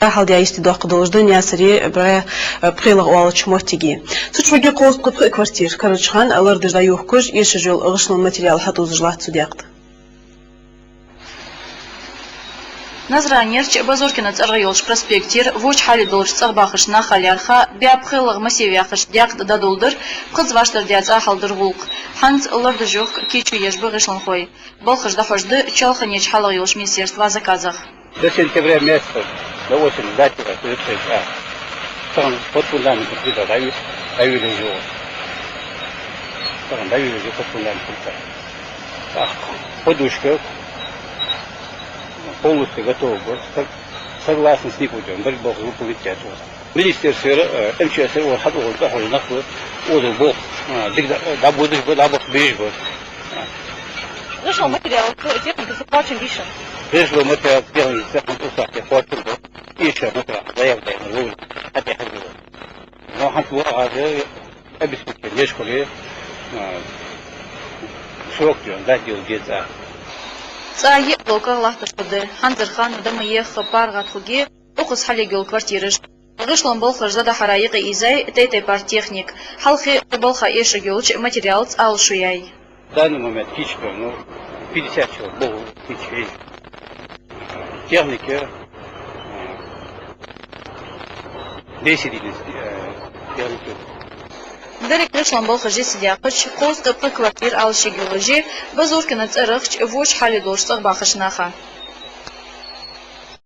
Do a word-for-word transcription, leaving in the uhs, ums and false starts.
хьалдаь йисте доккха долаш да Наьсаре бӀаь пхелагӀа оалача моттиге. Цу чугӀоргья кхузткъеи пхи квартира карарча хана лардаш дӀайохкаш, эшаш йола гӀишлон материал хьатӀаозаш латт цу даькъе тӀа. Назранерча Базоркина цӀерагӀа йолча проспектера воча хьале долча цӀагӀа бахача наха лаьрхӀа бӀаь пхелагӀа массив яхача даькъе тӀа дӀадоладир пхезза вӀаштӀардаь цӀа хьалдар гӀулакх. ХӀанз лардаш йохка кийчо еш ба гӀишлонхой. Балхаш дӀахьош да Чоалханеча хьалах йолча министерства заказах. До сентября месяца, до осени дать, то есть, а, там под фундаментом плита даю, даю лежу. Там даю лежу под фундаментом плита. А, подушка полностью готова была. Сог-, согласно с ним путём, борьба выполнить это. Министерствера, э, МЧСера, укхаза хьатӀаухаш, тӀахьожа нах ба, укхаза болх, э, дика да-, дӀабодаш ба, дӀабаха безаш ба. ГӀишлон материал, техника са кхоачам бий шун? ГӀишлон материал, техника са кхоачам ба. Эшаш материал, заявка даьннад вовза, хьатӀехьа хьажа. Но хӀанз укхаза обеспечение еш хуле, э, срок тӀа дать делу деза. ЦӀа йиъ блоках латташ хургда. ХӀанзарча хана да ма йоах паргӀата хуге, укхаза хьалъергйола квартираш. ГӀишлон балхаш дӀадахьара юкъе ийзай тайп-тайпара техника. Хьалххе балха эшаргйолча материалаца ала шу яьй. В данный момент кийча, ну, пятьдесят человек болх кийча. Техника, э, десять единиц, э, техника. Деррига гӀишлон балхаш йисте даьккхача, кхузткъеи пхи квартира Ӏалашъергйолаш я Базоркина цӀерагӀча воча хьале долча цӀагӀа бахача наха.